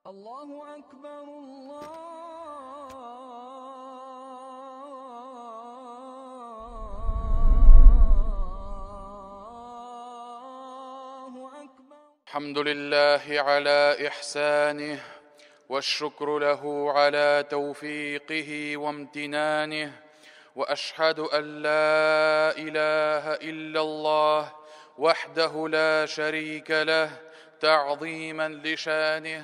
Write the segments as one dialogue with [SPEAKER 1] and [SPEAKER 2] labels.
[SPEAKER 1] Аллаһу акбар, Аллаһу акбар.
[SPEAKER 2] الحمد لله على إحسانه والشكر له على توفيقه وامتنانه وأشهد أن لا إله إلا الله وحده لا شريك له تعظيما لشانه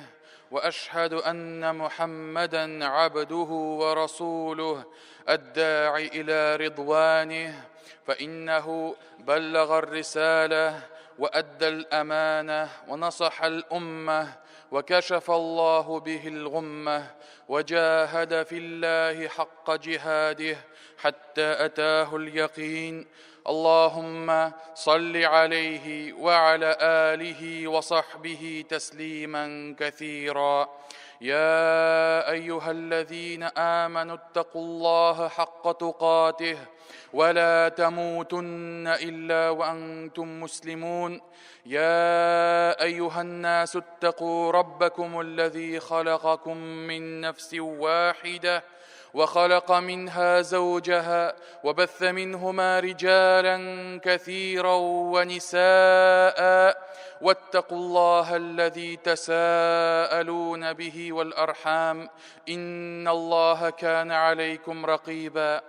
[SPEAKER 2] وأشهد أن محمدا عبده ورسوله الداعي إلى رضوانه فإنه بلغ الرسالة وأدى الأمانة ونصح الأمة وكشف الله به الغمة وجاهد في الله حق جهاده حتى أتاه اليقين. اللهم صل عليه وعلى آله وصحبه تسليما كثيرا. يا أيها الذين آمنوا اتقوا الله حق تقاته ولا تموتن إلا وأنتم مسلمون. يا أيها الناس اتقوا ربكم الذي خلقكم من نفس واحدة وخلق منها زوجها وبث منهما رجالا كثيرا ونساء واتقوا الله الذي تساءلون به والأرحام إن الله كان عليكم رقيبا.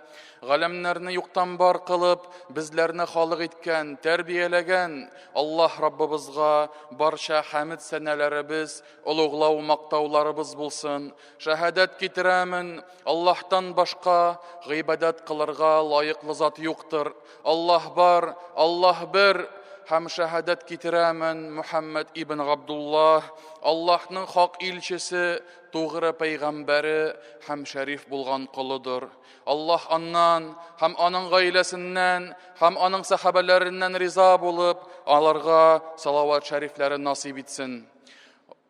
[SPEAKER 2] Галәмнәрне юктан бар кылып, безләрне халык иткән, тәрбияләгән Аллаһ Раббыбызга барча хәмд сәнәләребез, олуглау мактауларыбыз булсын. Шәһадәт китерәмен, Аллаһтан башка гыйбадәт кылырга лаеклы зат юктыр. Аллаһ бар, Аллаһ бер. Һәм шәһадәт китерәмен Мухаммад ибн Габдуллаһ, Аллаһның хак илчесе, тугры пәйгамбәре һәм шәриф булган колыдыр. Аллаһ аннан һәм аның гаиләсеннән һәм аның сәхабәләреннән риза булып, аларга салават шәрифләрен насыйп итсен.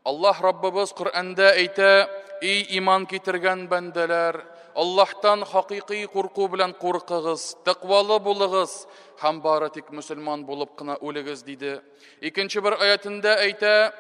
[SPEAKER 2] Аллаһ Раббыбыз Коръәндә әйтә: "Эй иман китергән бәндәләр, Аллаһтан хакыйкый курку белән куркыгыз, тәкъвалы булыгыз һәм бары тик мөселман булып кына үлегез", диде. Икенче бер аятендә әйтә: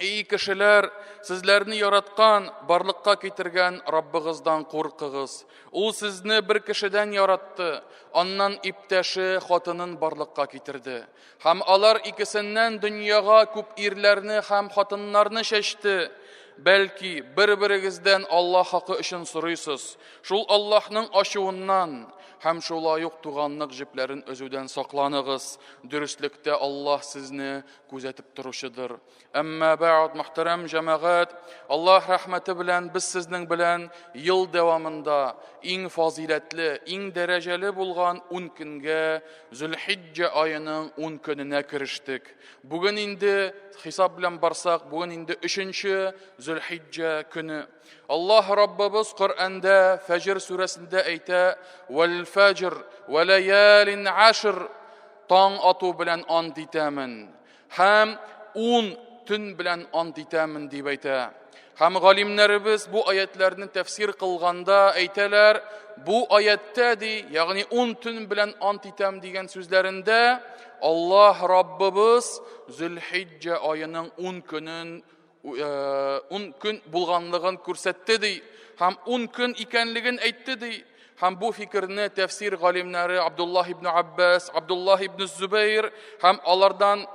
[SPEAKER 2] "Эй кешеләр, сезләрне яраткан, барлыкка китергән Раббыгыздан куркыгыз. Ул сезне бер кешедән яратты, аннан иптәше хатынын барлыкка китерде. Һәм алар икесеннән дөньяга күп ирләрне һәм хатыннарны чәчте. Бәлки, бер-берегездән Аллаһ хакы өчен сорыйсыз. Шул Аллаһның ачуыннан һәм шулай ук туганлык җепләрен өзүдән сакланыгыз. Дөреслектә Аллаһ сезне күзәтеп торучыдыр. Әмма бәгъд, мөхтәрәм җәмәгать, Аллаһ рәхмәте белән без сезнең белән ел дәвамында иң фазыйләтле, иң дәрәҗәле булган 10 көнгә Зөлхиҗҗә аеның 10 көненә керештек. Бүген инде хисап белән барсак, бүген инде 3-нче Зөлхиҗҗә көне. Аллаһ Раббыбыз Коръәндә Фәҗр сүрәсендә әйтә: "Вәл фәҗр вә лаялин ашр" таң ату белән ант итәмен. Һәм 10 төн белән ант итәмен дип әйтә. Һәм галимнәребез бу аятларны тәфсир кылганда әйтәләр, бу аяттә ди, ягъни 10 төн белән ант итәм дигән сүзләрендә Аллаһ Раббыбыз Зөлхиҗҗә аеның 10 көнен 10 көн булганлыгын күрсәтте ди һәм 10 көн икәнлеген әйтте ди. Һәм бу фикерне тәфсир галимнәре Абдуллаһ ибн Аббас, Абдуллаһ ибн Зубайр һәм алардан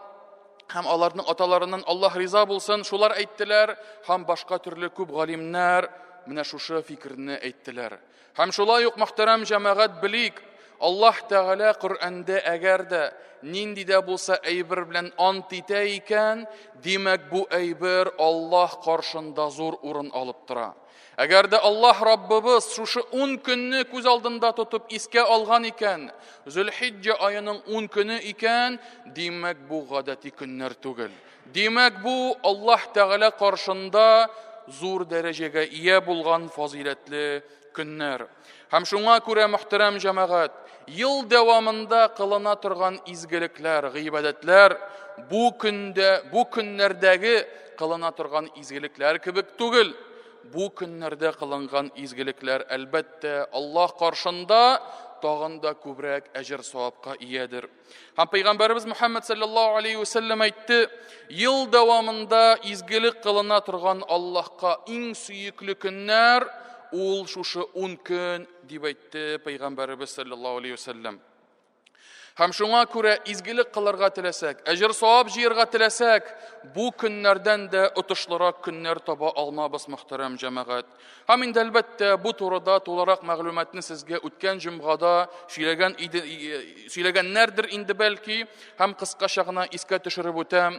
[SPEAKER 2] һәм аларның аталарыннан Аллаһ риза булсын, шулар әйттеләр һәм башка төрле күп галимнәр менә шушы фикерне әйттеләр. Һәм шулай ук мөхтәрәм җәмәгать белик, Аллаһ Тәгалә Коръәндә әгәр дә нинди дә булса әйбер белән ант итә икән, димәк бу әйбер Аллаһ каршында зур урын алып тора. Әгәр дә Аллаһ Раббыбыз шушы 10 көнне күз алдында тотып искә алган икән, Зөлхиҗҗә аеның 10 көне икән, димәк бу гадәти көннәр түгел. Димәк бу Аллаһ Тәгалә каршында зур дәрәҗәгә ия булган фазыйләтле көннәр. Һәм шуңа күрә мөхтәрәм җәмәгать, ел дәвамында кылына торган изгелекләр, гыйбадәтләр бу көндә, бу көннәрдәге кылына торган изгелекләр кебек түгел. Бу көннәрдә кылынган изгелекләр, әлбәттә, Аллаһ каршында тагын да күбрәк әҗер савапка иядер. Һәм пәйгамбәребез Мухаммад саллаллаһу алейхи вәсәлләм әйтте, ел дәвамында изгелек кылына торган Аллаһка иң сөекле көннәр ул шушы 10 көн дип әйтте пәйгамбәребез саллаллаһу алейхи вәсәлләм. Һәм шуңа күрә изгелек кылырга теләсәк, әҗер савап җыярга теләсәк, бу көннәрдән дә отышлырак көннәр таба алмабыз, мөхтәрәм җәмәгать. Һәм инде әлбәттә бу турыда тулырак мәгълүматны сезгә үткән җомгада сөйләгән иде, сөйләгәннәрдер инде бәлки, һәм кыскача гына искә төшереп үтәм.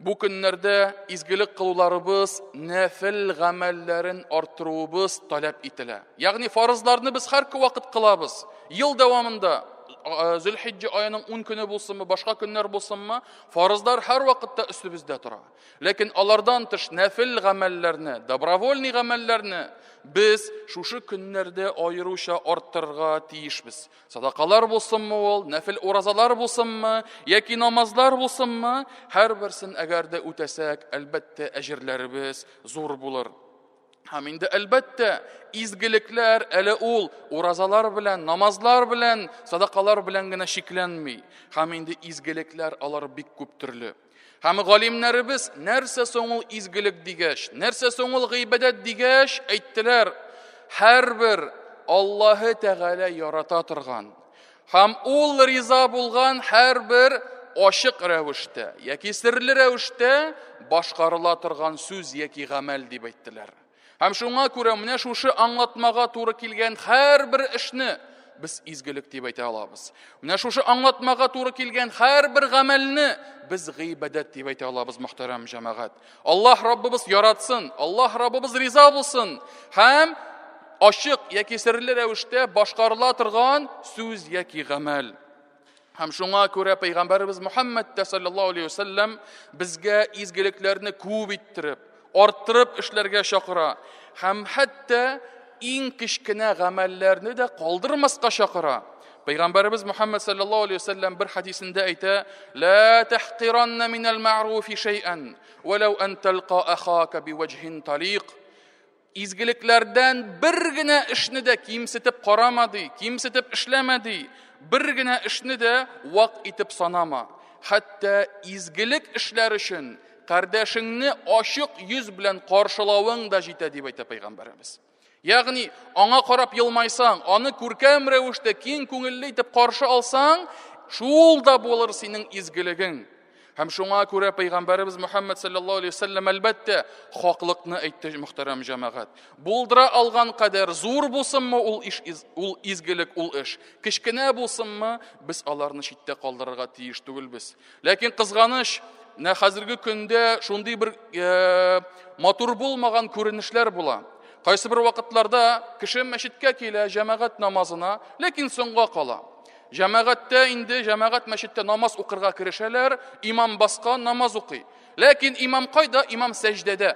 [SPEAKER 2] Бу көннәрдә изгелек кылуларыбыз, нәфел гамәлләрен арттыруыбыз таләп ителә. Ягъни фарызларны без һәр вакыт кылабыз. Ел дәвамында Зөлхиҗҗә аеның 10 көне булсынмы, башка көннәр булсынмы, фарызлар һәр вакытта өстебездә тора. Ләкин алардан тыш нәфел гамәлләрне, добровольный гамәлләрне без шушы көннәрдә аеруча арттырырга тиешбез. Садакалар булсынмы ул, нәфил уразалар булсынмы, яки намазлар булсынмы, һәрберсен әгәр дә үтәсәк, әлбәттә, әҗерләребез зур булыр. Һәм инде әлбәттә, изгелекләр әле ул уразалар белән, намазлар белән, садакалар белән генә чикләнми. Һәм инде изгелекләр алар бик күп төрле. Һәм галимнәребез нәрсә соң ул изгелек дигәч, нәрсә соң ул гыйбадәт дигәч, әйттеләр, һәрбер Аллаһы Тәгалә ярата торган һәм ул риза булган һәрбер ачык рәвештә яки серле рәвештә башкарыла торган сүз яки гамәл дип әйттеләр. Һәм шуңа күрә менә шушы аңлатмага туры килгән һәрбер эшне без изгелек дип әйтә алабыз. Менә шушы аңлатмага туры килгән һәрбер гамәлне без гыйбадәт дип әйтә алабыз, мөхтәрәм җәмәгать. Аллаһ Раббыбыз яратсын, Аллаһ Раббыбыз риза булсын һәм ачык яки серле рәвештә башкарыла торган сүз яки гамәл. Һәм шуңа күрә пәйгамбәребез Мухаммад та саллаллаһу алейхи вәсәлләм безгә изгелекләрне күп иттереп, арттырып эшләргә чакыра. Һәм хәтта иң кечкенә гамәлләрне дә калдырмаска чакыра. Пәйгамбәребез Мухаммад саллаллаһу алейхи вәсәлләм бер хадисендә әйтә: "Ла тахкиранна минал ма'руфи шәй'ан, валау ан талка ахака биваҗһин талиq." Изгелекләрдән бер генә эшне дә кимсетеп карама ди, кимсетеп эшләмә ди, бер генә эшне дә вак итеп санама. Хәтта изгелек эшләр өчен кардәшеңне ачык йөз белән каршылавың да җитә, дип әйтә пәйгамбәребез. Ягъни, аңа карап елмайсаң, аны күркәм рәвештә киң күңелле итеп каршы алсаң, шул да булыр синең изгелегең. Һәм шуңа күрә пәйгамбәребез Мөхәммәд саллаллаһу алейһи вәсәлләм әлбәттә хаклыкны әйтте, мөхтәрәм җәмәгать. Булдыра алган кадәр зур булсынмы ул иш, ул изгелек, ул эш, кечкенә булсынмы, без аларны читтә калдырырга тиеш түгелбез. Ләкин кызганыч, менә хәзерге көндә шундый бер э, матур булмаган күренешләр була. Кайсы бер вакытларда кеше мәчеткә килә җәмәгать намазына, ләкин соңга кала. Җәмәгатьтә инде, җәмәгать мәчеттә намаз укырга керешәләр, имам баскан, намаз укый. Ләкин имам кайда? Имам сәҗдәдә.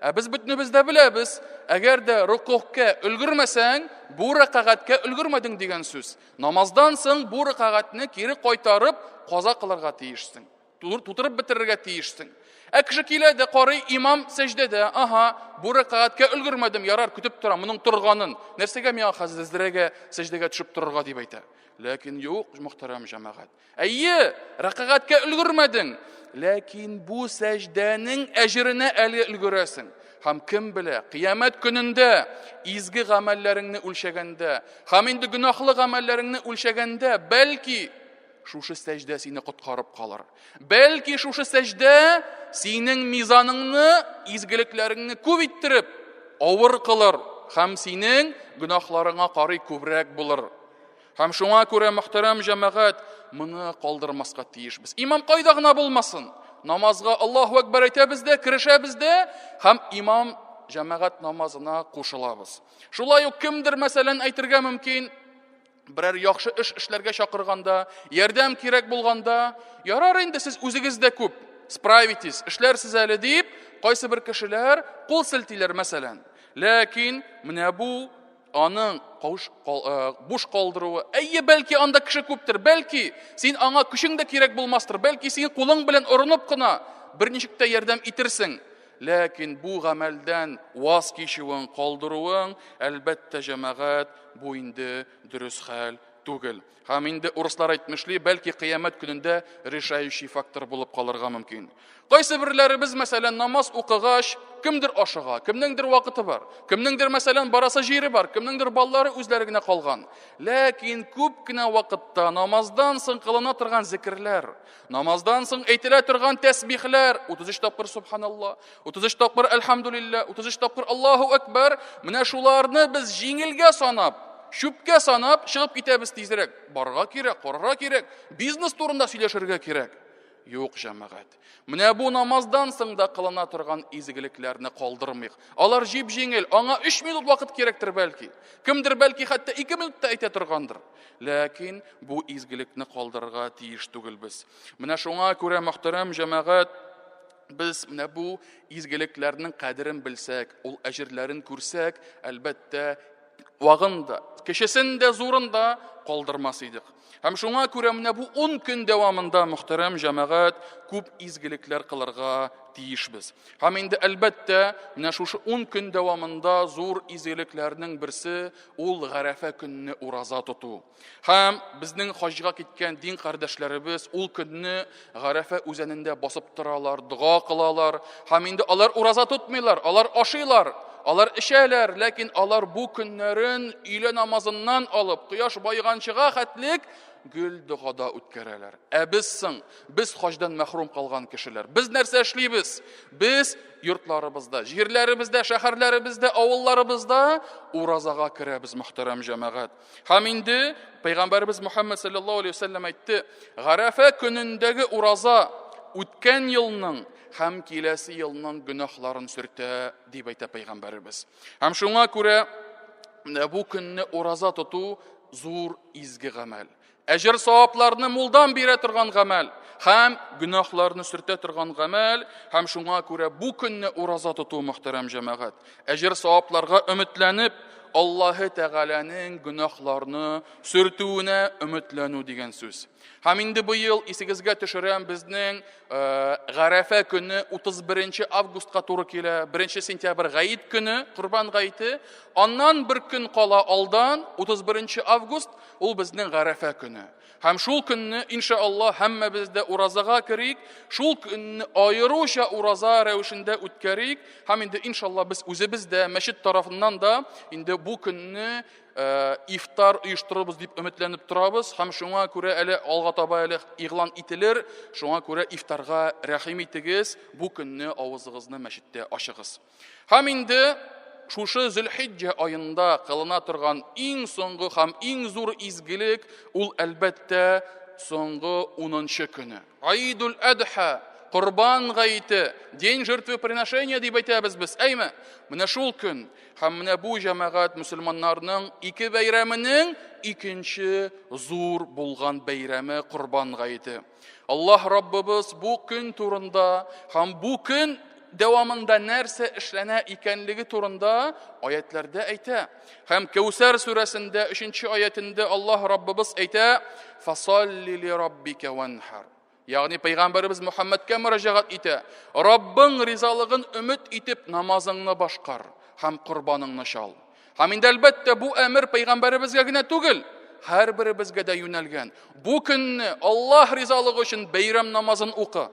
[SPEAKER 2] Ә без бөтенебез дә беләбез, әгәр дә рукугка өлгермәсәң, бу рәкәгатькә өлгермәдең дигән сүз. Намаздан соң бу рәкәгатьне кире кайтарып, каза кылырга тиешсең. Тутырып бетерергә тиешсең. Ә кеше килә дә карый, имам сәҗдәдә, аһа, бу рәкәгатькә өлгермәдем, ярар, көтеп торам, моның торганын. Нәрсәгә миңа хәзер әзрәгә сәҗдәгә төшеп торырга дип әйтә. Ләкин юк, мөхтәрәм җәмәгать. Әйе, рәкәгатькә өлгермәдең, ләкин бу сәҗдәнең әҗеренә әле өлгерәсең. Һәм кем белә, кыямәт көнендә изге гамәлләреңне үлчәгәндә, һәм инде гөнаһлы гамәлләреңне үлчәгәндә, бәлки шушы сәҗдә сине коткарып калыр. Бәлки шушы сәҗдә синең мизаныңны, изгелекләреңне күп иттереп, авыр кылыр һәм синең гөнаһларыңа карый күбрәк булыр. Һәм шуңа күрә, мөхтәрәм җәмәгать, моны калдырмаска тиешбез. Имам кайда гына булмасын, намазга Аллаһу әкбәр әйтәбез дә, керешәбез дә һәм имам җәмәгать намазына кушылабыз. Шулай ук кемдер, мәсәлән, әйтергә мөмкин, берәр яхшы эш эшләргә чакырганда, ярдәм кирәк булганда, ярар инде сез үзегез дә күп, справитесь, эшләрсез әле дип, кайсы бер кешеләр кул селтиләр, мәсәлән. Ләкин менә бу аның кауш, кал, э, буш калдыруы. Әйе, бәлки анда кеше күптер, бәлки син аңа көчең дә кирәк булмастыр, бәлки син кулың белән орынып кына берничек тә ярдәм итерсең. Ләкин бу гамәлдән ваз кичүең, калдыруың, әлбәттә, җәмәгать, бу инде дөрес хәл түгел. Һәм инде урыслар әйтмешли, бәлки кыямәт көнендә решающий фактор булып калырга мөмкин. Кайсы берләребез, мәсәлән, намаз укыгач, кемдер ашыга, кемнеңдер вакыты бар, кемнеңдер, мәсәлән, барасы җире бар, кемнеңдер балалары үзләре генә калган. Ләкин күп кенә вакытта намаздан соң кылына торган зикерләр, намаздан соң әйтелә торган тәсбихләр, 33 тапкыр субханалла, 33 тапкыр әлхәмдүлиллә, 33 тапкыр Аллаһу әкбәр, менә шуларны без җиңелгә санап, чүпкә санап чыгып китәбез тизрәк. Барырга кирәк, карарга кирәк, бизнес турында сөйләшергә кирәк. Юк, җәмәгать. Менә бу намаздан соң да кылына торган изгелекләрне калдырмыйк. Алар җип-җиңел, аңа 3 минут вакыт кирәктер бәлки. Кемдер бәлки хәтта 2 минут та әйтә торгандыр. Ләкин бу изгелекне калдырырга тиеш түгелбез. Менә шуңа күрә, мөхтәрәм җәмәгать, без менә бу изгелекләрнең кадерен белсәк, ул әҗерләрен күрсәк, әлбәттә, вагын да, кечесен дә, зурын да калдырмас идек. Һәм шуңа күрә менә бу 10 көн дәвамында, мөхтәрәм җәмәгать, күп изгелекләр кылырга тиешбез. Һәм инде әлбәттә, менә шушы 10 көн дәвамында зур изгелекләрнең берсе ул Гарәфә көнне ураза тоту. Һәм безнең хаҗга киткән дин кардәшләребез ул көнне Гарәфә үзәнендә басып торалар, дога кылалар. Һәм инде алар ураза тотмыйлар, алар ашыйлар, алар эчәләр, ләкин алар бу көннәрен өйлә намазыннан алып, кояш баеганчыга хәтлек гел догада үткәрәләр. Ә без соң, без хаҗдан мәхрүм калган кешеләр. Без нәрсә эшлибез? Без йортларыбызда, җирләребездә, шәһәрләребездә, авылларыбызда уразага керәбез, мөхтәрәм җәмәгать. Һәм инде Пәйгамбәребез Мухаммад саллаллаһу алейһи вәсәлләм әйтте, Гарәфә көнендәге ураза үткән елның һәм киләсе елның гөнаһларын сөртә, дип әйтә Пәйгамбәребез. Һәм шуңа күрә менә бу көнне ураза тоту зур изге гамәл. Әҗер савапларны мулдан бирә торган гамәл һәм гөнаһларны сөртә торган гамәл, һәм шуңа күрә бу көнне ураза тоту, мөхтәрәм җәмәгать, әҗер савапларга өметләнеп, Аллаһы Тәгаләнең гөнаһларны сөртүенә өметләнү дигән сүз. Һәм инде быел исегезгә төшерәм, безнең Гарәфә көне 31 августка туры килә, 1 сентябрь гаит көне, Корбан гаите. Аннан бер көн кала алдан, 31 август, ул безнең Гарәфә көне. Һәм шул көнне, иншаллаһ, һәммәбез дә уразага керик, шул көнне аеруча ураза рәвешендә үткәрик, һәм инде иншаллаһ без үзебез дә, мәчет тарафыннан да инде бу көнне ифтар оештырырбыз дип өметләнеп торабыз, һәм шуңа күрә әле алга таба әле игълан ителер, шуңа күрә ифтарга рәхим итегез, бу көнне авызыгызны мәчеттә ачыгыз. Һәм инде шушы Зөлхиҗҗә аенда кылына торган иң соңгы һәм иң зур изгелек ул әлбәттә соңгы 10 көне. Аидул Адха, Корбан гаете, день жертвоприношения дип әйтәбез без, әйме? Менә шул көн һәм менә бу җәмәгать мөселманнарның ике бәйрәменең икенче зур булган бәйрәме Корбан гаете. Аллаһ Раббыбыз бу көн турында һәм бу көн дәвамында нәрсә эшләнә икәнлеге турында аятләрдә әйтә. Һәм Кәүсәр сүрәсендә 3 аятендә Аллаһ Раббыбыз әйтә: "Фасалли ли раббика ванхар". Ягъни пәйгамбәребез Мухаммадка мөрәҗәгать итә. Раббың ризалыгын өмет итеп намазыңны башкар һәм корбаныңны чал. Һәм инде әлбәттә бу әмер пәйгамбәребезгә генә түгел, һәрберебезгә дә юнәлгән. Бу көнне Аллаһ ризалыгы өчен бәйрәм намазын укы.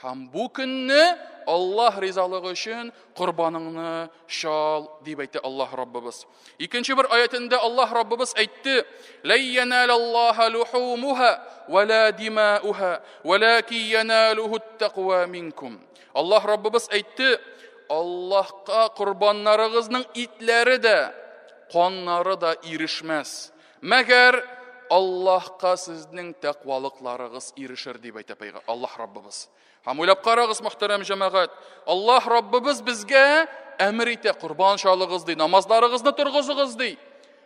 [SPEAKER 2] Һәм бу көнне Аллаһ ризалыгы өчен корбаныңны чал, дип әйтте Аллаһ Раббыбыз. Икенче бер аятендә Аллаһ Раббыбыз әйтте: "Ләй яналаллаһа лухумуха ва ла димауха, валаки яналуху тaqва минкум". Аллаһ Раббыбыз әйтте: Аллаһка корбаннарыгызның итләре дә, каннары да ирешмәс. Мәгәр Аллаһка сезнең тәкъвалыкларыгыз ирешер, дип әйтә пәйгамбәр Аллаһ Раббыбыз. Һәм уйлап карагыз, мөхтәрәм җәмәгать, Аллаһ Раббыбыз безгә әмер итә, корбан чалыгыз ди, намазларыгызны торгызыгыз ди.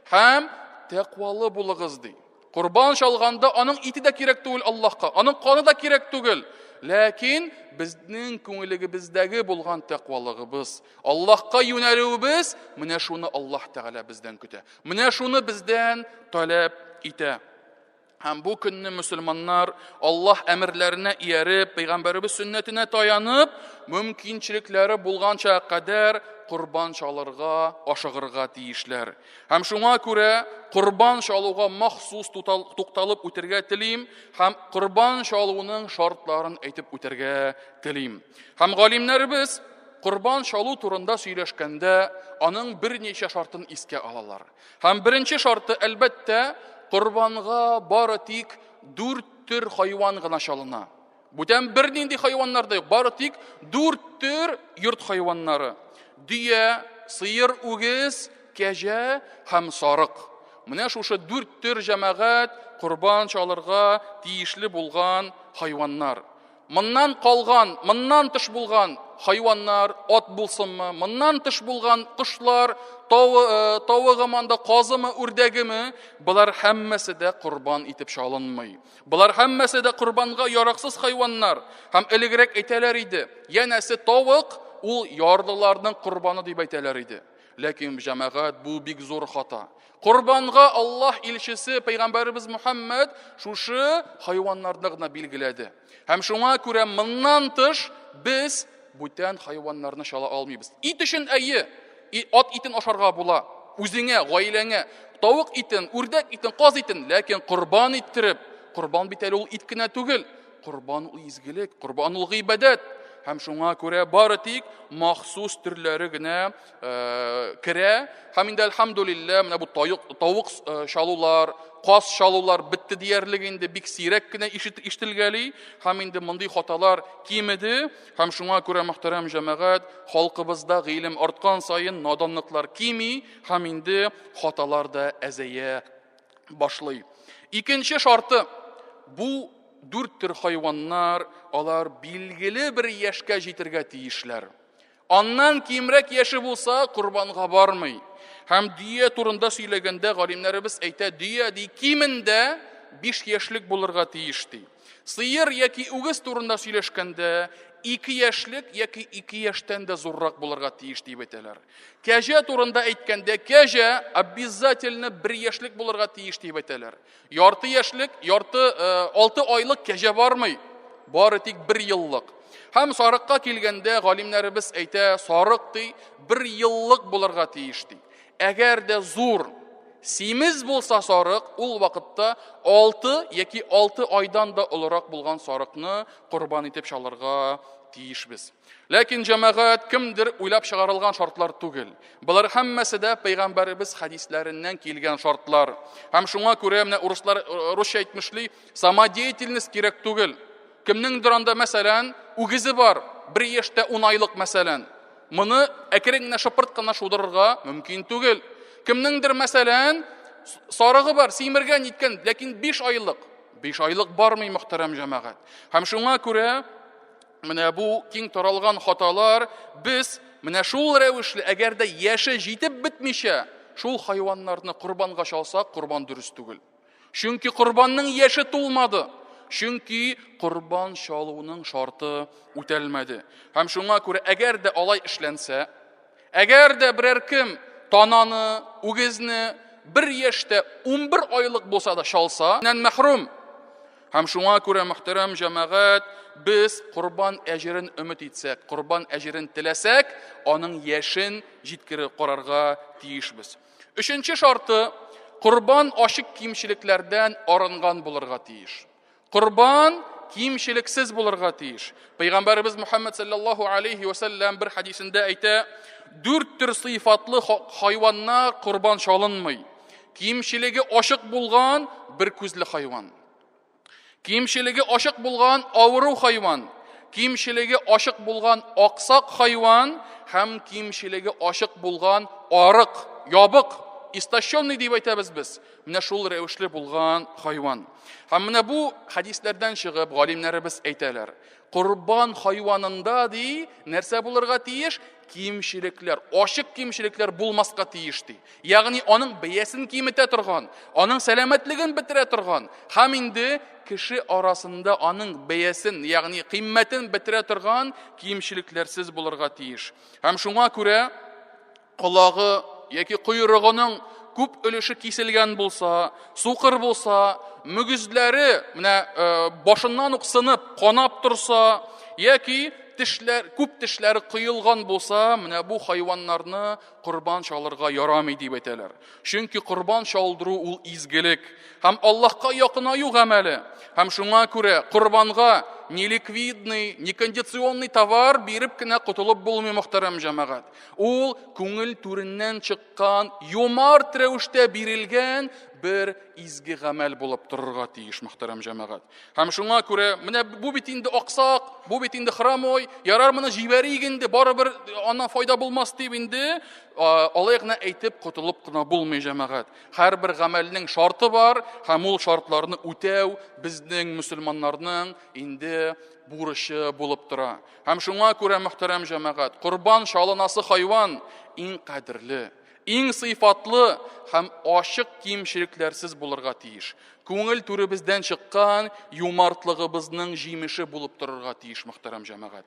[SPEAKER 2] Һәм тәкъвалы булыгыз ди. Корбан чалганда аның ите дә кирәк түгел Аллаһка, аның каны да кирәк түгел. Ләкин безнең күңелегебездәге булган тәкъвалыгыбыз, Аллаһка юнәлүебез, менә шуны Аллаһ Тәгалә бездән көтә. Менә шуны бездән таләп итә. Һәм бу көнне мөселманнар Аллаһ әмерләренә ияреп, пәйгамбәребез сөннәтенә таянып, мөмкинчелекләре булганча кадәр корбан чалырга, ашыгырга тиешләр. Һәм шуңа күрә корбан чалуга махсус тукталып үтергә телим һәм корбан чалуның шартларын әйтеп үтәргә телим. Һәм галимнәребез корбан чалу турында сөйләшкәндә аның берничә шартын искә алалар. Һәм беренче шарты, әлбәттә, корбанга бары тик дүрт төр хайван гына чалына. Бүтән бернинди хайваннар да юк, бары тик дүрт төр йорт хайваннары. Дөя, сыер, үгез, кәҗә һәм сарык. Менә шушы дүрт төр җәмәгать корбан чалырга тиешле булган хайваннар. Моннан калган, моннан тыш булган хайваннар, ат булсынмы, моннан тыш булган кошлар, тавы, э, тавыгымы анда, казымы, үрдәгеме, болар һәммәсе дә корбан итеп чалынмый. Болар һәммәсе дә корбанга яраксыз хайваннар. Һәм элегрәк әйтәләр иде, янәсе тавык ул ярлыларның корбаны дип әйтәләр иде. Ләкин җәмәгать бу бик зур хата. Корбанга Аллаһ илчесе пәйгамбәребез Мухаммад шушы хайваннарны гына билгеләде. Һәм шуңа күрә моннан тыш без бүтән хайваннарны чала алмыйбыз. Ит өчен әйе, ат итен ашарга була. Үзеңә, гаиләңә тавык итен, үрдәк итен, каз итен, ләкин корбан иттереп, корбан бит әле ул ит кенә түгел, Корбан ул изгелек, корбан ул гыйбадәт. Һәм шуңа күрә бары тик махсус төрләре генә э, керә. Һәм инде әлхәмдулиллә, менә бу таюк, тавык э, чалулар, каз чалулар бетте диярлек инде, бик сирәк кенә ишетелгәли. Һәм инде мондый хаталар кимеде. Һәм шуңа күрә, мөхтәрәм җәмәгать, халкыбызда гыйлем арткан саен наданлыклар кими һәм инде хаталар да әзәя башлый. Икенче шарты бу дүрт төр хайваннар, алар билгеле бер яшькә җитергә тиешләр. Аннан кимрәк яше булса, корбанга бармый. Һәм дөя турында сөйләгәндә галимнәребез әйтә, дөя ди кимендә 5 яшьлек булырга тиеш ди. Сыер яки үгез турында сөйләшкәндә 2 яшьлек яки 2 яшьтән дә зуррак булырга тиеш дип әйтәләр. Кәҗә турында әйткәндә, кәҗә обязательно 1 яшьлек булырга тиеш дип әйтәләр. Ярты яшьлек, ярты, э, алты айлык кәҗә бармый. Бары тик бер еллык. Һәм сарыкка килгәндә галимнәребез әйтә, сарык ди, бер еллык булырга тиеш ди. Әгәр дә зур, симез булса сарык, ул вакытта 6 яки 6 айдан да олырак булган сарыкны корбан итеп чалырга тиешбез. Ләкин җәмәгать кемдер уйлап чыгарылган шартлар түгел. Болар һәммәсе дә пәйгамбәребез хәдисләреннән килгән шартлар. Һәм шуңа күрә менә урыслар э, русча әйтмешли, самодеятельность кирәк түгел. Кемнеңдер анда мәсәлән, үгезе бар, бер яшьтә 10 айлык мәсәлән. Моны әкрен генә шыпырт кына шудырырга мөмкин түгел. Кемнеңдер мәсәлән, сарыгы бар, симергән ниткән, ләкин 5 айлык. 5 айлык бармый, мөхтәрәм җәмәгать. Һәм шуңа күрә Менә бу киң таралган хаталар без менә шул рәвешле, әгәр дә яше җитеп бетмичә, шул хайваннарны корбанга чалсак, корбан дөрес түгел. Чөнки корбанның яше тулмады. Чөнки корбан чалуның шарты үтәлмәде. Һәм шуңа күрә, әгәр дә алай эшләнсә, әгәр дә берәр кем тананы, үгезне бер яшьтә 11 айлык булса да чалса, нән мәхрүм. Һәм шуңа күрә, мөхтәрәм җәмәгать, без корбан әҗерен өмет итсәк, корбан әҗерен теләсәк, аның яшен җиткереп карарга тиешбез. Өченче шарты, корбан ачык кимчелекләрдән арынган булырга тиеш. Корбан кимчелексез булырга тиеш. Пәйгамбәребез Мухаммад саллаллаху алейхи ва саллям бер хадисендә әйтә, дүрт төр сыйфатлы хайваннар корбан чалынмый. Кимчелеге ачык булган бер күзле хайван. Кимчелеге ачык булган авыру хайван. Кимчелеге ачык булган аксак хайван һәм кимчелеге ачык булган арык, ябык, истощенный дип әйтәбез без. Менә шул рәвешле булган хайван. Һәм менә бу хәдисләрдән чыгып галимнәребез әйтәләр. Корбан хайванында ди, нәрсә булырга тиеш? Кимчелекләр, ачык кимчелекләр булмаска тиеш ди. Ягъни аның бәясен киметә торган, аның сәламәтлеген бетерә торган һәм инде кеше арасында аның бәясен, ягъни кыйммәтен бетерә торган кимчелекләрсез булырга тиеш. Һәм шуңа күрә колагы яки койрыгының күп өлеше киселгән булса, сукыр булса, мөгезләре менә башыннан ук сынып, канап торса, яки тешләр, күп тешләре коелган булса, менә бу хайваннарны корбан чалырга ярамый дип әйтәләр. Чөнки корбан чалдыру ул изгелек һәм Аллаһка якынаю гамәле. Һәм шуңа күрә корбанга ни ликвидный, ни кондиционный товар биреп кенә котылып булмый, мөхтәрәм җәмәгать. Ул күңел түреннән чыккан, юмарт рәвештә бирелгән бер изге гамәл булып торырга тиеш, мөхтәрәм җәмәгать. Һәм шуңа күрә, менә бу бит инде аксак, бу бит инде хромой, ярар моны җибәрик инде, барыбер аннан файда булмас дип инде, алай гына әйтеп котылып кына булмый, җәмәгать. Һәрбер гамәлнең шарты бар, һәм ул шартларны үтәү безнең мөселманнарның инде бурычы булып тора. Һәм шуңа күрә, мөхтәрәм җәмәгать, корбан чалынасы хайван иң кадерле, иң сыйфатлы һәм ачык кимчелекләрсез булырга тиеш. Күңел түребездән чыккан юмартлыгыбызның җимеше булып торырга тиеш, мөхтәрәм җәмәгать.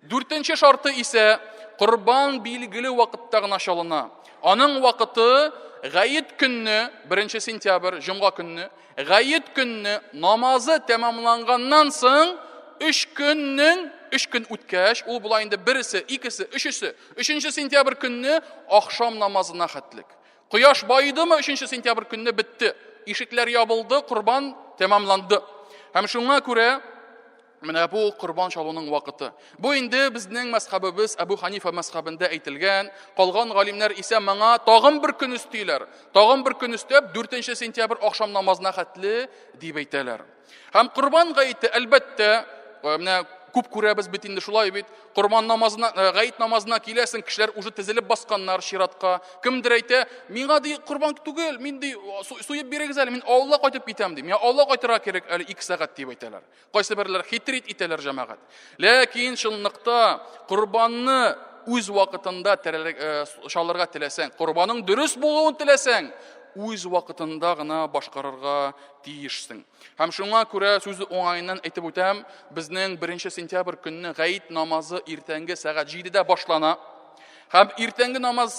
[SPEAKER 2] Дүртенче шарты исә корбан билгеле вакытта гына чалына. Аның вакыты гает көнне, 1 сентябрь, җомга көнне, гает көнне намазы тәмамланганнан соң 3 көннең 3 көн үткәч, ул була инде берсе, икесе, өчесе, 3 сентябрь көнне ахшам намазына хәтлек. Кояш баедымы 3 сентябрь көнне бетте. Ишекләр ябылды, корбан тәмамланды. Һәм шуңа күрә менә бу корбан чалуның вакыты. Бу инде безнең мәзхәбебез Әбу Ханифа мәзхәбендә әйтелгән. Калган галимнәр исә моңа тагын бер көн өстиләр. Тагын бер көн өстәп 4 сентябрь ахшам намазына хәтле дип әйтәләр. Һәм корбан гаете, әлбәттә, менә күп күрәбез бит инде шулай бит. Корбан намазына, гает намазына киләсең, кешеләр уже тезелеп басканнар чиратка. Кемдер әйтә, миңа ди корбан түгел, мин ди суеп бирегез әле, мин авылга кайтып китәм ди. Миңа авылга кайтырга кирәк әле 2 сәгать дип әйтәләр. Кайсы берләр хитрит итәләр җәмәгать. Ләкин чынлыкта корбанны үз вакытында чалырга теләсәң, корбаның дөрес булуын теләсәң, үз вакытында гына башкарырга тиешсең. Һәм шуңа күрә сүз уңаеннан әйтеп үтәм, безнең 1 сентябрь көнне гает намазы иртәнге сәгать 7-дә башлана. Һәм иртәнге намаз,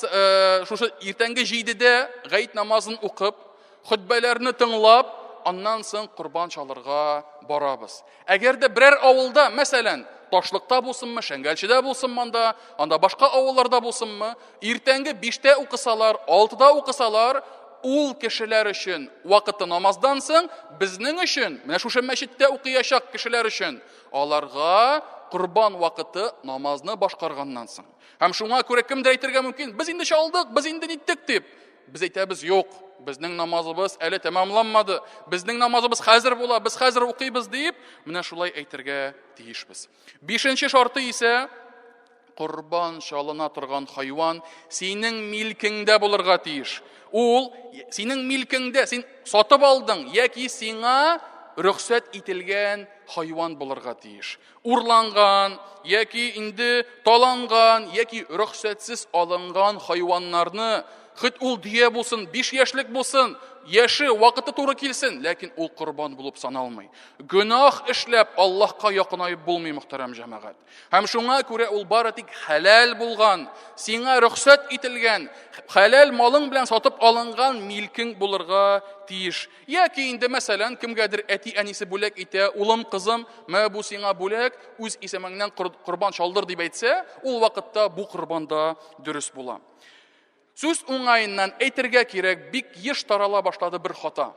[SPEAKER 2] шушы иртәнге 7-дә гает намазын укып, хөтбәләрне тыңлап, аннан соң корбан чалырга барабыз. Әгәр дә берәр авылда, мәсәлән, Ташлыкта булсынмы, Шәңгәлчедә булсынмы анда, анда башка авылларда булсынмы, иртәнге 5-тә укысалар, 6-да укысалар, ул кешеләр өчен вакыты намаздан соң, безнең өчен, менә шушы мәчеттә укыячак кешеләр өчен, аларга корбан вакыты намазны башкарганнан соң. Һәм шуңа күрә кемдер әйтергә мөмкин, без инде чалдык, без инде ниттек дип. Без әйтәбез, юк, безнең намазыбыз әле тәмамланмады, безнең намазыбыз хәзер була, без хәзер укыйбыз дип, менә шулай әйтергә тиешбез. Бишенче шарты исә, корбан чалына торган хайван синең милкеңдә булырга тиеш. Ул синең милкеңдә, син сатып алдың яки сиңа рөхсәт ителгән хайван булырга тиеш. Урланган яки инде таланган яки рөхсәтсез алынган хайваннарны, хет ул дөя булсын, 5 яшьлек булсын, яше, вакыты туры килсен, ләкин ул корбан булып саналмый. Гөнаһ эшләп Аллаһка якынаеп булмый, мөхтәрәм җәмәгать. Һәм шуңа күрә ул бары тик хәләл булган, сиңа рөхсәт ителгән, хәләл малың белән сатып алынган милкең булырга тиеш. Яки инде, мәсәлән, кемгәдер әти-әнисе бүләк итә, улым, кызым, мә бу сиңа бүләк, үз исемеңнән корбан чалдыр дип әйтсә, ул вакытта бу корбан да дөрес була. Сүз уңаеннан әйтергә кирәк, бик еш тарала башлады бер хата.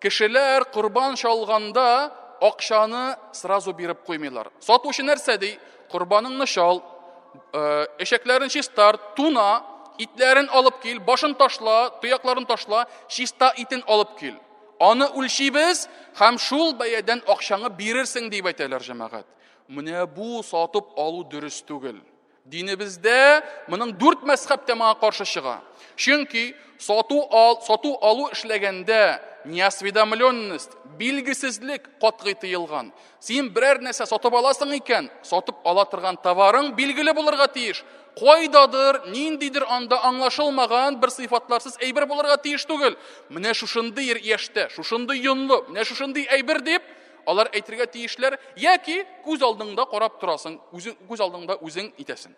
[SPEAKER 2] Кешеләр корбан чалганда акчаны сразу биреп куймыйлар. Сатучы нәрсә ди? Корбаныңны чал, эчәкләрен чистарт, туна, итләрен алып кил, башын ташла, тоякларын ташла, чиста итен алып кил. Аны үлчибез һәм шул бәядән акчаңы бирерсең дип әйтәләр җәмәгать. Менә бу сатып алу дөрес түгел. Динебездә моның дүрт мәзхәб тә моңа каршы чыга. Чөнки сату ал, сату алу эшләгәндә неосведомленность, билгесезлек катгый тыелган. Син берәр нәрсә сатып аласың икән, сатып ала торган товарың билгеле булырга тиеш. Кайдадыр, ниндидер анда аңлашылмаган бер сыйфатларсыз әйбер булырга тиеш түгел. Менә шушындый яшьтә, шушындый йонлы, менә шушындый әйбер дип, алар әйтергә тиешләр, яки күз алдыңда карап торасың, үзең күз алдыңда үзең итәсең.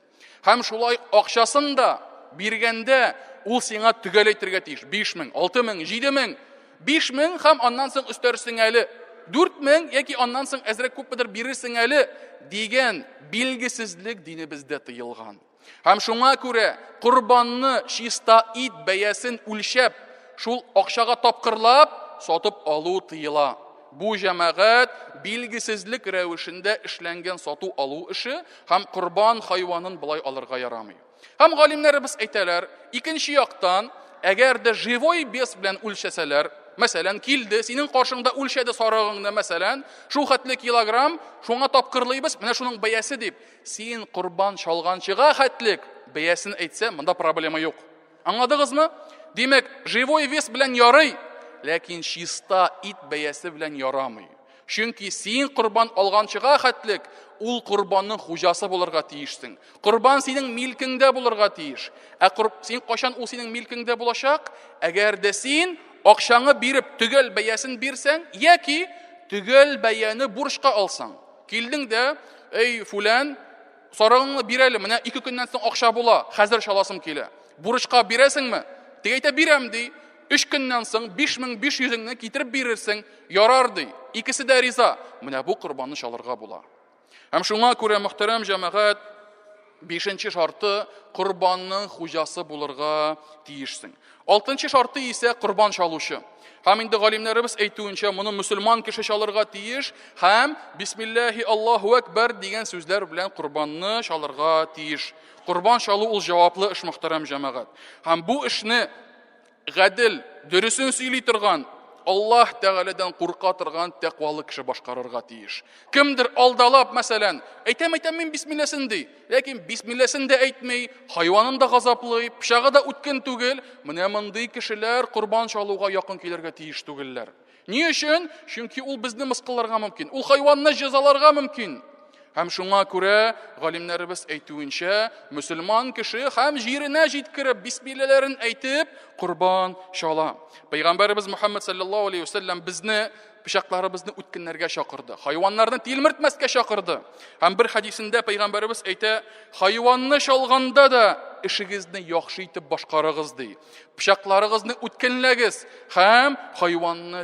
[SPEAKER 2] Һәм шулай акчасын да Биргәндә ул сиңа төгәл әйтергә тиеш. 5000, 6000, 7000, 5000 һәм аннан соң өстәрсең әле 4000 яки аннан соң әзрәк күпмедер бирерсең әле дигән билгесезлек динебездә тыелган. Һәм шуңа күрә корбанны чиста ит бәясен үлчәп, шул акчага тапкырлап сатып алу тыела. Бу җәмәгать билгесезлек рәвешендә эшләнгән сату алу эше һәм корбан хайванын болай алырга ярамый. Һәм галимнәребез әйтәләр, икенче яктан, әгәр дә живой вес белән үлчәсәләр, мәсәлән, килде, синең каршыңда үлчәде сарыгыңны, мәсәлән, шул хәтле килограмм, шуңа тапкырлыйбыз, менә шуның бәясе дип, син корбан чалганчыга хәтлек бәясен әйтсә, монда проблема юк. Аңладыгызмы? Димәк, живой вес белән ярый, ләкин чиста ит бәясе белән ярамый. Чөнки син корбан алганчыга хәтлек ул корбанның хуҗасы булырга тиешсең. Корбан синең милкеңдә булырга тиеш. Ә син кайчан ул синең милкеңдә булачак? Әгәр дә син акчаңы биреп төгәл бәясен бирсәң, яки төгәл бәяне бурычка алсаң. Килдең дә, эй, фүлән, сарыгыңны бир әле, менә 2 көннән соң акча була, хәзер чаласым килә. Бурычка бирәсеңме? Теге әйтә, бирәм, ди. 3 көннән соң 5500-ңне китереп бирерсең, ярар, ди. Икесе дә риза. Менә бу корбанны чалырга була. Һәм шуңа күрә, мөхтәрәм җәмәгать, бишенче шарты корбанның хуҗасы булырга тиешсең. Алтынчы шарты исә корбан чалучы. Һәм инде галимнәребез әйтүенчә, моны мөселман кеше чалырга тиеш һәм бисмиллахи Аллаһу акбар дигән сүзләр белән корбанны чалырга тиеш. Корбан чалу ул җаваплы эш, мөхтәрәм җәмәгать. Һәм бу эшне гадел, дөресен сөйли торган, Аллаһ Тәгаләдән курка торган тәкъвалы кеше башкарырга тиеш. Кемдер алдалап, мәсәлән, әйтәм, әйтәм мин бисмилләсен ди, ләкин бисмилләсен дә әйтми, хайванын да газаплый, пычагы да үткен түгел. Менә мондый кешеләр корбан чалуга якын килергә тиеш түгелләр. Ни өчен? Чөнки ул безне мыскылларга мөмкин, ул хайванны җәзаларга мөмкин. Һәм шуңа күрә галимнәребез әйтүенчә, мөселман кеше һәм җиренә җиткереп, бисмилләләрен әйтеп, корбан чала. Пәйгамбәребез Мухаммад саллаллаһу алейхи вәсәлләм безне пычакларыбызны үткеннәргә чакырды. Хайваннарны тилмертмәскә чакырды. Һәм бер хәдисендә пәйгамбәребез әйтә, хайванны чалганда да эшегезне яхшы итеп башкарыгыз ди. Пычакларыгызны үткенләгез һәм хайванны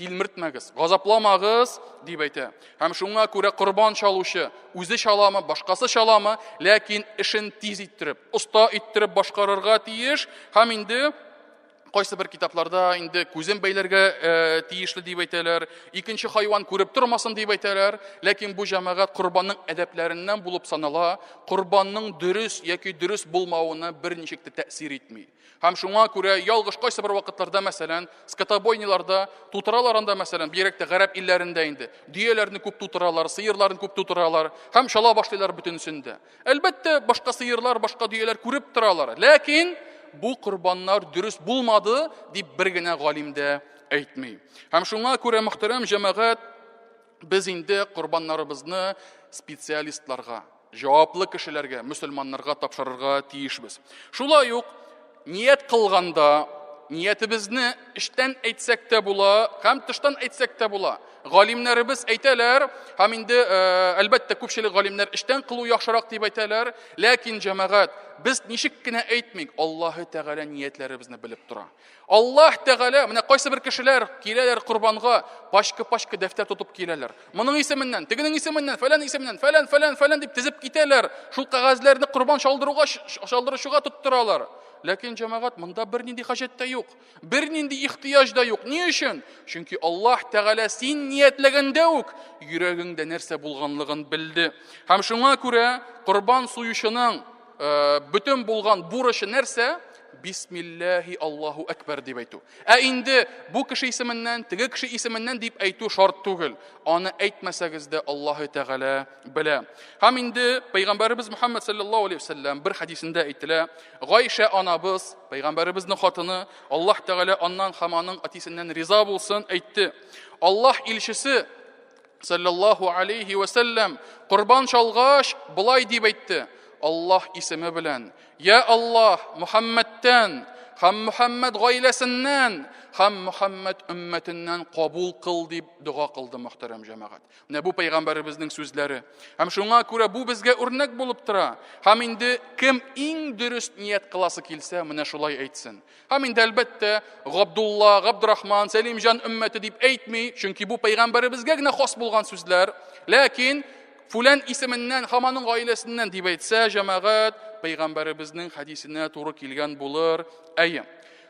[SPEAKER 2] тилмертмәгез, газапламагыз дип әйтә. Һәм шуңа күрә корбан чалучы үзе чаламы, башкасы чаламы, ләкин эшен тиз иттереп, оста иттереп башкарырга тиеш. Һәм инде кайсы бер китапларда инде күзен бәйләргә тиешле дип әйтәләр, икенче хайван күреп тормасын дип әйтәләр, ләкин бу җәмәгать корбанның әдәпләреннән булып санала, корбанның дөрес яки дөрес булмавына берничек тә тәэсир итми. Һәм шуңа күрә ялгыш кайсы бер вакытларда, мәсәлән, скотобойняларда тутыралар анда, мәсәлән, бигрәк тә гарәп илләрендә инде, дөяләрне күп тутыралар, сыерларны күп тутыралар һәм чала башлыйлар бөтенесен дә. Әлбәттә, башка сыерлар, башка дөяләр күреп торалар. Ләкин бу корбаннар дөрес булмады дип бер генә галим дә әйтми. Һәм шуңа күрә, мөхтәрәм җәмәгать, без инде корбаннарыбызны специалистларга, җаваплы кешеләргә, мөселманнарга тапшырырга тиешбез. Шулай ук ният кылганда ниятебезне эчтән әйтсәк тә була, һәм тыштан әйтсәк тә була. Галимнәребез әйтәләр, һәм инде әлбәттә күпчелек галимнәр эчтән кылу яхшырак дип әйтәләр, ләкин җәмәгать, без ничек кенә әйтмик, Аллаһы Тәгалә ниятләребезне белеп тора. Аллаһ Тәгалә, менә кайсы бер кешеләр киләләр корбанга, пачка-пачка дәфтәр тотып киләләр. Моның исеменнән, тегенең исеменнән, фәлән исеменнән, фәлән, фәлән, фәлән дип тезеп китәләр. Шул кәгазьләрне корбан чалдыруга, чалдыручыга тоттыралар. Ләкин җәмәгать, монда бернинди хаҗәт тә юк, бернинди ихтыяҗ да юк. Ни өчен? Чөнки Аллаһ Тәгалә син ниятләгәндә үк йөрәгеңдә нәрсә булганлыгын белде. Һәм шуңа күрә корбан суючының бөтен булган бурычы нәрсә? Бисмиллахи Аллаһу әкбәр дип әйтү. Ә инде бу кеше исеменнән, теге кеше исеменнән дип әйтү шарт түгел. Аны әйтмәсәгез дә Аллаһы Тәгалә белә. Һәм инде Пәйгамбәребез Мухаммад саллаллаһу алейхи вәсәлләм бер хәдисендә әйтелә, Гайшә анабыз, Пәйгамбәребезнең хатыны, Аллаһ Тәгалә аннан һәм аның әтисеннән риза булсын, әйтте: Аллаһ илчесе саллаллаһу алейхи вәсәлләм корбан чалгач болай дип әйтте: Аллаһ исеме белән, Я Аллаһ, Мухаммадтан һәм Мөхәммәд гаиләсеннән һәм Мөхәммәд өммәтеннән кабул кыл дип дога кылды мөхтәрәм җәмәгать. Менә бу пәйгамбәребезнең сүзләре. Һәм шуңа күрә бу безгә үрнәк булып тора. Һәм инде кем иң дөрес ният кыласы килсә, менә шулай әйтсен. Һәм инде әлбәттә Габдулла, Габдрахман, Сәлимҗан өммәте дип әйтми, чөнки бу пәйгамбәребезгә генә хас булган сүзләр. Ләкин фүлән исеменнән һәм аның гаиләсеннән дип әйтсә, җәмәгать пәйгамбәребезнең хәдисенә туры килгән булыр. Әйе.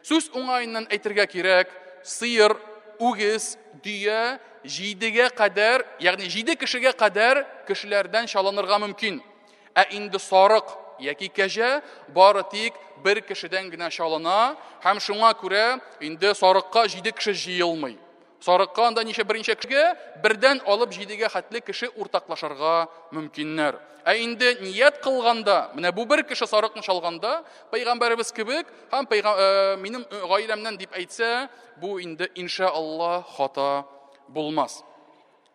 [SPEAKER 2] Сүз уңаеннан әйтергә кирәк, сыер, үгез, дөя җидегә кадәр, ягъни җиде кешегә кадәр кешеләрдән чалынырга мөмкин. Ә инде сарык яки кәҗә бары тик бер кешедән генә чалына һәм шуңа күрә инде сарыкка җиде кеше җыелмый. Сарыкка анда ничә берничә кешегә бердән алып җидегә хәтле кеше уртаклашырга мөмкиннәр. Ә инде ният кылганда, менә бу бер кеше сарыкны чалганда, пәйгамбәребез кебек һәм пәйгам, э, минем э, гаиләмнән дип әйтсә, бу инде инша Алла хата булмас.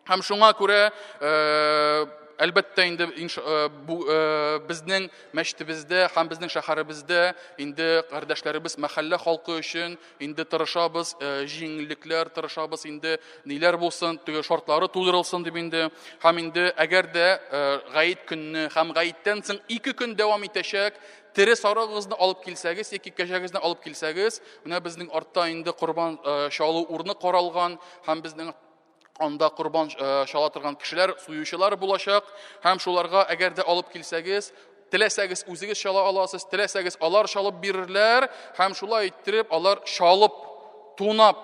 [SPEAKER 2] Һәм шуңа күрә э, әлбәттә инде э, бу э, безнең мәчетебездә һәм безнең шәһәребездә инде кардәшләребез мәхәллә халкы өчен инде тырышабыз, җиңеллекләр тырышабыз инде ниләр булсын, теге шартлары тудырылсын дип инде. Һәм инде әгәр дә гаит көнне һәм гаиттән соң ике көн дәвам итәчәк тере сарыгыгызны алып килсәгез яки кәҗәгезне алып килсәгез, менә безнең артта инде корбан чалу урыны каралган һәм безнең анда корбан э, чала торган кешеләр, суючылар булачак һәм шуларга әгәр дә алып килсәгез, теләсәгез үзегез чала аласыз, теләсәгез алар чалып бирерләр һәм шулай иттереп алар чалып, тунап,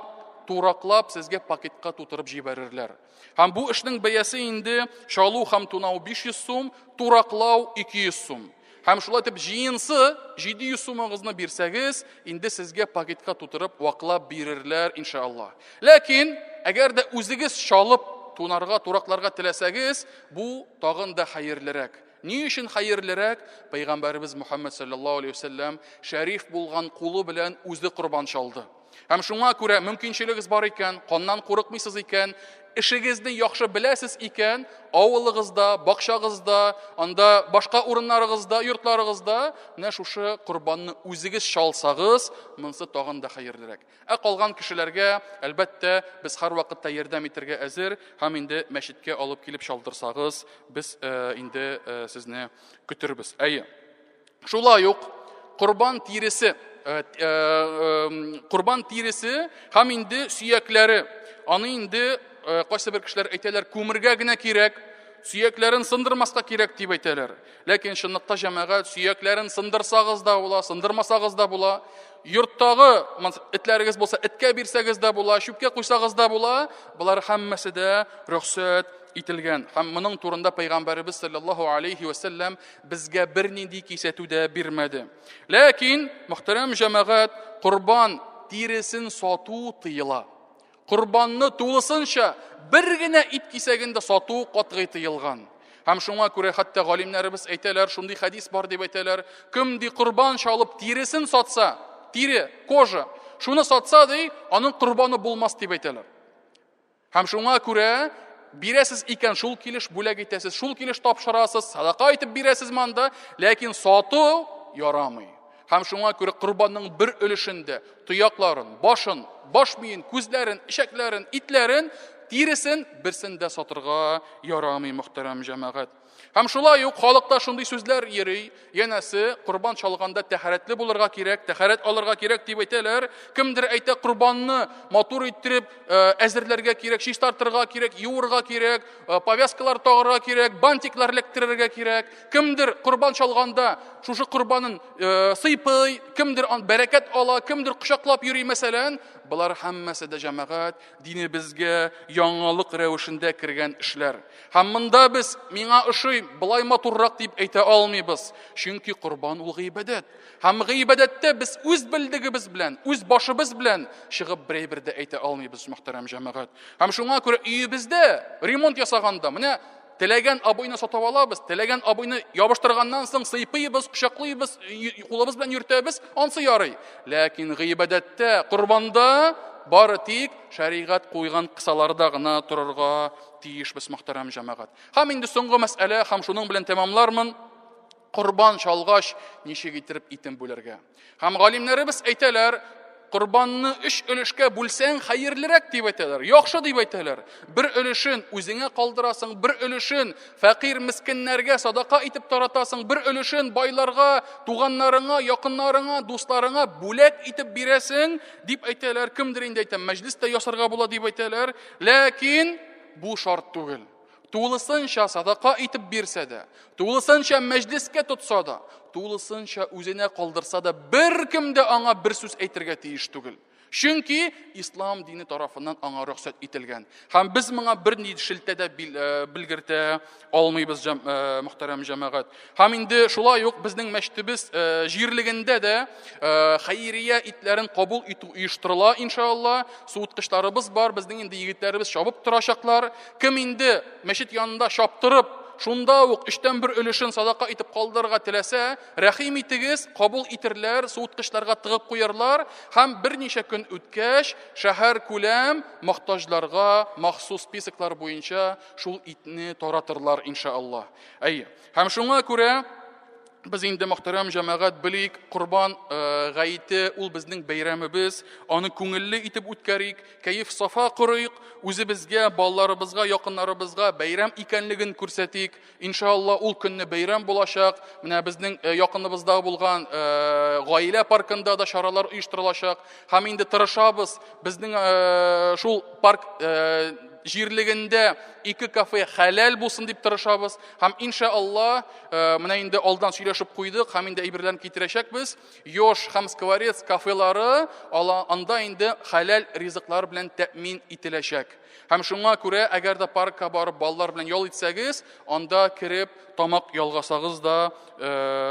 [SPEAKER 2] тураклап сезгә пакетка тутырып җибәрерләр. Һәм бу эшнең бәясе инде чалу һәм тунау 500 сум, тураклау 200 сум. Һәм шулай итеп җыенсы 700 сумыгызны бирсәгез, инде сезгә пакетка тутырып ваклап бирерләр, иншалла. Ләкин әгәр дә үзегез чалып тунарга, туракларга теләсәгез, бу тагын да хәерлерәк. Ни өчен хәерлерәк? Пәйгамбәребез Мухаммад саллаллаһу алейхи вәсәлләм шәриф булган кулы белән үзе корбан чалды. Һәм шуңа күрә мөмкинчелегез бар икән, каннан курыкмыйсыз икән, эшегезне яхшы беләсез икән, авылыгызда, бакчагызда, анда башка урыннарыгызда, йортларыгызда менә шушы корбанны үзегез чалсагыз, монысы тагын да хәерлерәк. Ә калган кешеләргә, әлбәттә, без һәрвакытта ярдәм итәргә әзер һәм инде мәчеткә алып килеп чалдырсагыз, без э, инде э, сезне көтербез. Әйе. Шулай ук корбан тиресе, э, э, корбан тиресе һәм инде сөякләре. Аны инде э, кайсы бер кешеләр әйтәләр, күмергә генә кирәк, сөякләрен сындырмаска кирәк дип әйтәләр. Ләкин чынлыкта җәмәгать сөякләрен сындырсагыз да була, сындырмасагыз да була. Йорттагы этләрегез булса, эткә бирсәгез дә була, чүпкә куйсагыз да була. Болар һәммәсе дә рөхсәт ителгән. Һәм моның турында Пәйгамбәребез саллаллаһу алейхи ва сәлләм безгә бернинди кисәтү дә бирмәде. Ләкин, мөхтәрәм җәмәгать, корбан тиресен сату тыела. Корбанны тулысынча бер генә ит кисәген дә сату катгый тыелган. Һәм шуңа күрә хәтта галимнәребез әйтәләр, шундый хәдис бар дип әйтәләр, кем ди корбан чалып тиресен сатса, тире, кожа, шуны сатса ди, аның корбаны булмас дип әйтәләр. Һәм шуңа күрә бирәсез икән, шул килеш бүләк итәсез, шул килеш тапшырасыз, садака итеп бирәсез монда, ләкин сату ярамый. Һәм шуңа күрә корбанның бер өлешен дә, тоякларын, башын, баш миен, күзләрен, эчәкләрен, итләрен, тиресен берсен дә сатырга ярамый, мөхтәрәм җәмәгать. Һәм шулай ук халыкта шундый сүзләр йөри, янәсе, корбан чалганда тәһарәтле булырга кирәк, тәһарәт алырга кирәк дип әйтәләр. Кемдер әйтә, корбанны матур иттереп э, әзерләргә кирәк, чистартырга кирәк, юырга кирәк, э, повязкалар тагарга кирәк, бантиклар эләктерергә кирәк. Кемдер корбан чалганда шушы корбанын э, сыйпый, кемдер бәрәкәт ала, кемдер кочаклап йөри, мәсәлән. Болар һәммәсе дә җәмәгать динебезгә яңалык рәвешендә кергән эшләр. Һәм монда без миңа ошый, болай матуррак дип әйтә алмыйбыз. Чөнки корбан ул гыйбадәт. Һәм гыйбадәттә без үз белдегебез белән, үз башыбыз белән чыгып берәй бер дә әйтә алмыйбыз, мөхтәрәм җәмәгать. Һәм шуңа күрә өебездә ремонт ясаганда, менә теләгән обойны сатып алабыз, теләгән обойны ябыштырганнан соң сыйпыйбыз, кочаклыйбыз, кулыбыз белән йөртәбез, ансы ярый. Ләкин гыйбадәттә, корбанда бары тик шәригать куйган кысаларда гына торырга тиешбез, мөхтәрәм җәмәгать. Һәм инде соңгы мәсьәлә, һәм шуның белән тәмамлармын. Корбан чалгач, ничек иттереп итен бүләргә? Һәм галимнәребез әйтәләр, корбанны өч өлешкә бүлсәң хәерлерәк дип әйтәләр, яхшы дип әйтәләр. Бер өлешен үзеңә калдырасың, бер өлешен фәкыйрь мескеннәргә садака итеп таратасың, бер өлешен байларга, туганнарыңа, якыннарыңа, дусларыңа бүләк итеп бирәсең дип әйтәләр. Кемдер инде әйтә, мәҗлес тә ясарга була дип әйтәләр. Ләкин бу шарт түгел. Тулысынча садака итеп бирсә дә, тулысынча мәҗлескә тотса да, тулысынча үзенә калдырса да, беркем дә аңа бер сүз әйтергә тиеш түгел. Чөнки ислам дине тарафыннан аңа рөхсәт ителгән. Һәм без моңа берни шелтә дә белгертә алмыйбыз, мөхтәрәм җәмәгать. Һәм инде шулай ук безнең мәчетебез җирлегендә дә хәйрия итләрен кабул итү оештырыла, иншалла. Суыткычларыбыз бар, безнең инде егетләребез чабып торачаклар. Кем инде мәчет янында чаптырып, шунда ук өчтән бер өлешен садака итеп калдырырга теләсә, рәхим итегез, кабул итерләр, суыткычларга тыгып куярлар һәм берничә көн үткәч, шәһәр күләм мохтаҗларга махсус списоклар буенча шул итне таратырлар, иншалла. Әйе. Һәм шуңа күрә без инде, мөхтәрәм җәмәгать, белик, Корбан гаете ул безнең бәйрәмебез, аны күңелле итеп үткәрик, кәеф сафа корыйк, үзебезгә, балаларыбызга, якыннарыбызга бәйрәм икәнлеген күрсәтик. Иншалла, ул көнне бәйрәм булачак. Менә безнең якыныбызда булган гаилә паркында да чаралар оештырылачак. Һәм инде тырышабыз, безнең шул парк җирлегендә ике кафе хәләл булсын дип тырышабыз. Һәм иншалла, менә инде алдан сөйләшеп куйдык, һәм инде әйберләрен китерәчәкбез. Йош һәм Скворец кафелары анда инде хәләл ризыклар белән тәэмин ителәчәк. Һәм шуңа күрә, әгәр дә паркка барып балалар белән ял итсәгез, анда кереп тамак ялгасагыз да,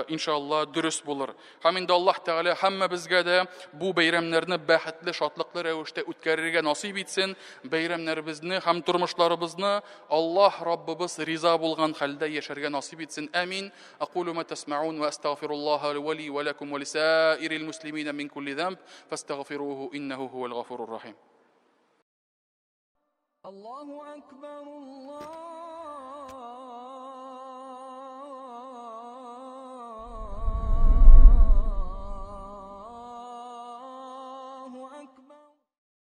[SPEAKER 2] иншалла, дөрес булыр. Һәм инде Аллаһ Тәгалә һәммәбезгә дә бу бәйрәмнәрне бәхетле, шатлыклы рәвештә үткәрергә насыйп итсен. Бәйрәмнәребезне һәм тормышларыбызны Аллаһ Раббыбыз риза булган хәлдә яшәргә насыйп итсен. Амин. Акулу ма тасмаун ва астагфируллаһа ли ва лакум ва лисаирил муслимина мин кулли замб фастагфируһу иннаху хувал гафурур рахим.
[SPEAKER 1] Аллаһу акбар, Аллаһу